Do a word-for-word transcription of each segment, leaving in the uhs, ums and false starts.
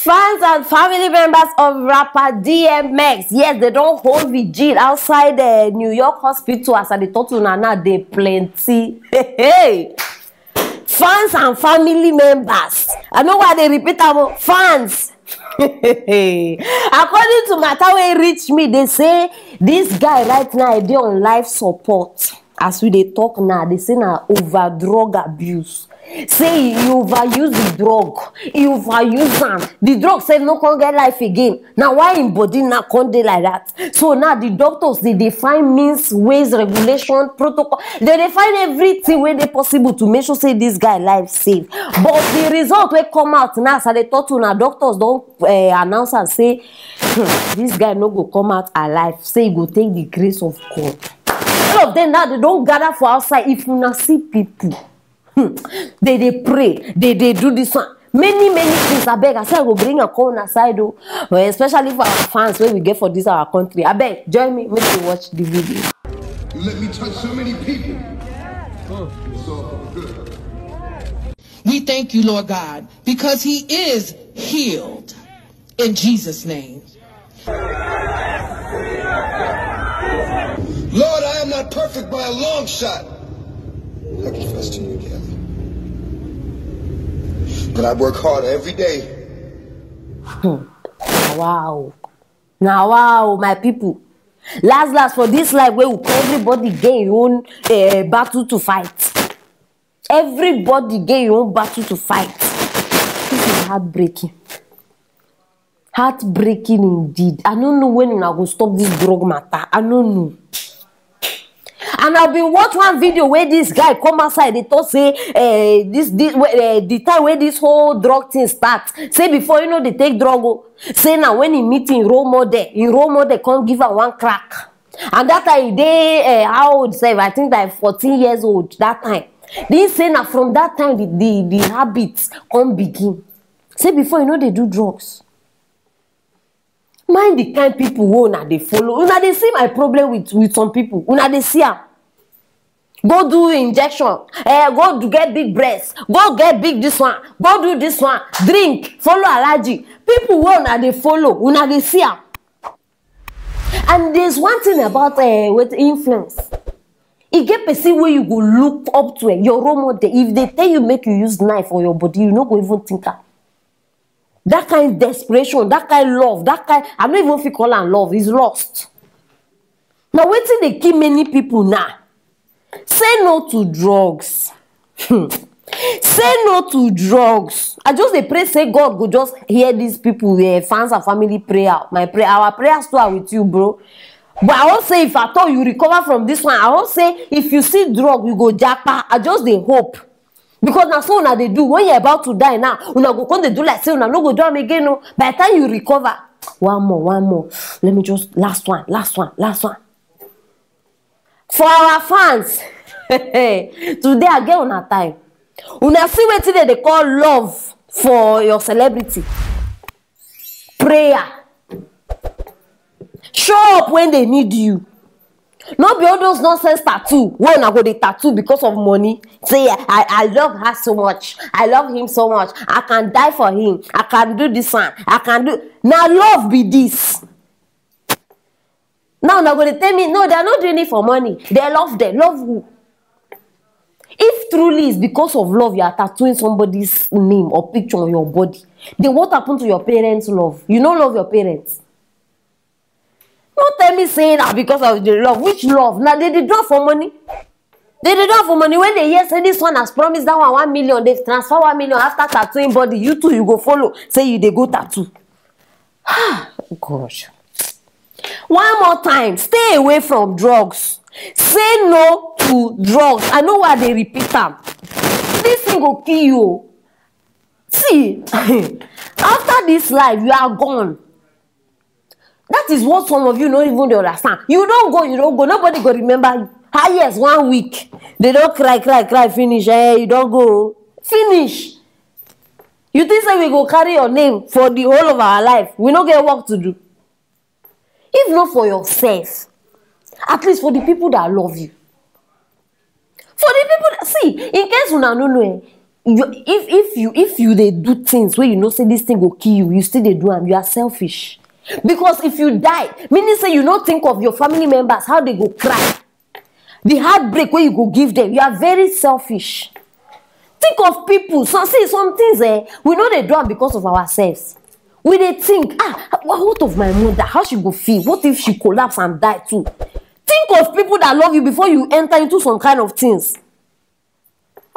Fans and family members of rapper D M X, yes, they don't hold vigil outside the New York hospital as I dey talk to una now, they plenty. Hey, fans and family members. I know why they repeat am. Fans. According to matter wey reach me, they say this guy right now dey on life support. As we dey talk now, they say na over drug abuse. Say he overuse the drug, he overuse am. The drug sef no come get life again. Na why im body now come dey like that? So now the doctors dey dey find means, ways, regulation, protocol. They dey find everything wey dey possible to make sure say this guy life safe. But the result wey come out now, as I dey talk to una, doctors don eh, announce am say, hmm, this guy no go come out alive. Say he go take the grace of God. All of them now, they don gather for outside. If una see people, hmm, they dey pray, they dey do this one. Many, many things. Abeg, I say I go bring am come una side o. Well, especially for our fans wey we get for this our country. Abeg, join me, make we watch the video. You let me touch so many people. So good. We thank you, Lord God, because he is healed in Jesus' name. Lord, I am not perfect by a long shot. I confess to you, Kathy. But I work hard every day. Wow. Now, wow, my people. Last, last for this life, where everybody get your own uh, battle to fight. Everybody get your own battle to fight. This is heartbreaking. Heartbreaking indeed. I don't know when una go stop this drug matter. I don't know. And I've been watch one video where this guy come outside. They talk say uh, this this uh, the time where this whole drug thing start. Say before you know they take drug. Oh. Say now when he meet in role model, in role model come give her one crack. And that time he dey uh, how old sef? I think like fourteen years old that time. This say na from that time the the, the habits come begin. Say before you know they do drugs. Mind the kind people who una dey follow. Una dey see my problem with with some people. Una dey see am. Go do injection, eh, go do get big breast, go get big this one, go do this one, drink, follow allergy. People who una dey follow, una dey see am. And there's one thing about uh, with influence. E get person wey you go look up to, eh, your role model. If they tell you make you use knife for your body, you no go even think am. That kind of desperation, that kind of love, that kind, I don't even feel call am love, is lost. Now, wetin dey kill many people now? Say no to drugs. Hmm. Say no to drugs. I just dey pray say God go just hear these people, uh, fans and family prayer. My prayer, our prayers too are with you, bro. But I won't say if at all you recover from this one, I won't say if you see drug, you go japa. I just dey hope. Because na so una dey do when you're about to die now. Una go come dey do like say una no go do am again. No. By the time you recover, one more, one more. Let me just last one, last one, last one. For our fans, today I get una time. Una see wetin dem dey call love for your celebrity. Prayer. Show up when they need you. No be all those nonsense tattoo wey una go dey tattoo because of money. Say I, I love her so much, I love him so much, I can die for him, I can do this one, I can do. Now love be this. Now una go dey tell me no, they are not doing it for money. They love them. Love who? If truly it's because of love you are tattooing somebody's name or picture on your body, then what happened to your parents' love? You no love your parents. No tell me say na because of the love. Which love? Na they dey do am for money. They dey do am for money. When they hear say this one has promised that one one million, they transfer one million after tattooing body. You too, you go follow. Say you dey go tattoo. Ah, gosh. One more time, stay away from drugs. Say no to drugs. I know why they repeat am. This thing go kill you. See, after this life, you are gone. That is what some of you no even dey understand. You don go, you don go. Nobody go remember you. Highest one week, they don cry, cry, cry finish. Eh, you don go. Finish. You think say we go carry your name for the whole of our life? We no get work to do. If not for yourself, at least for the people that love you. For the people that, see, in case una no know, eh, You, if if you if you dey do things wey you know say this thing go kill you, you still dey do am, you are selfish. Because if you die, meaning say you no think of your family members, how they go cry, the heartbreak wey you go give them. You are very selfish. Think of people. So see, some things, eh, we no dey do am because of ourselves. We dey think, ah, what of my mother? How she go feel? What if she collapse and die too? Think of people that love you before you enter into some kind of things.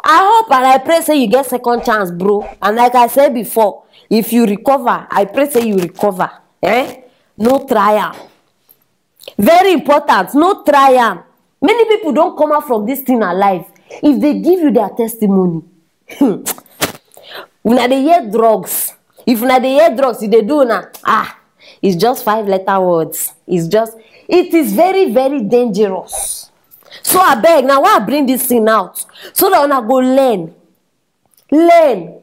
I hope and I pray say you get second chance, bro. And like I said before, if you recover, I pray say you recover. Eh? No try am. Very important, no try am. Many people don come out from this thing alive. If they give you their testimony, una dey hear drugs. If una dey hear drugs, e dey do una, ah, it's just five letter words. It's just, it is very, very dangerous. So abeg, na why I bring this thing out, so that una go learn. Learn.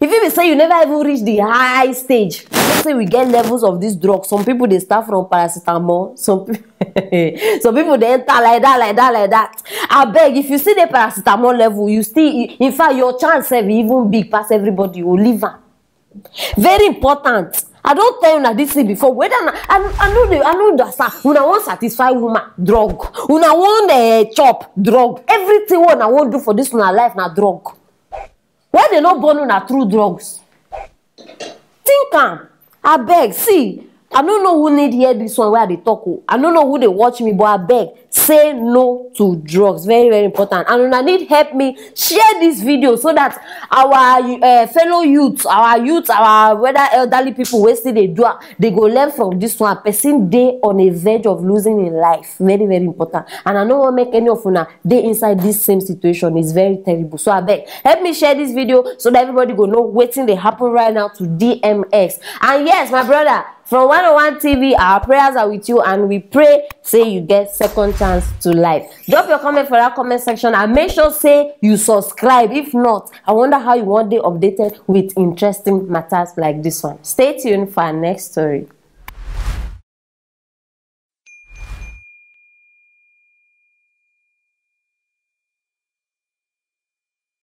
If you be say you never even reach the high stage, you know say we get levels of this drug. Some people dey start from paracetamol. Some pe- some people dey enter like that, like that, like that. Abeg, if you see the paracetamol level, you still, in fact, your chance sef even big pass everybody. You leave am. Very important. I don tell una this thing before. Whether na, I, I no dey, I no understand. Una wan satisfy woman, drug. Una wan, eh, chop, drug. Everything wey una wan do for this una life na drug. Why they no born una through drugs? Think am. Abeg, see, I no know who need hear this one wey I dey talk o. I no know who dey watch me, but abeg, say no to drugs. Very, very important. And una need help me share this video so that our, eh, fellow youth, our youth, our whether elderly people wey still dey do am, they go learn from this one. Person dey on a verge of losing im life. Very, very important. And I no wan make any of una dey inside this same situation. It's very terrible. So abeg, help me share this video so that everybody go know wetin dey happen right now to D M X. And yes, my brother, from one oh one T V, our prayers are with you and we pray say you get second chance to life. Drop your comment for that comment section and make sure say you subscribe. If not, I wonder how you wan dey updated with interesting matters like this one. Stay tuned for our next story.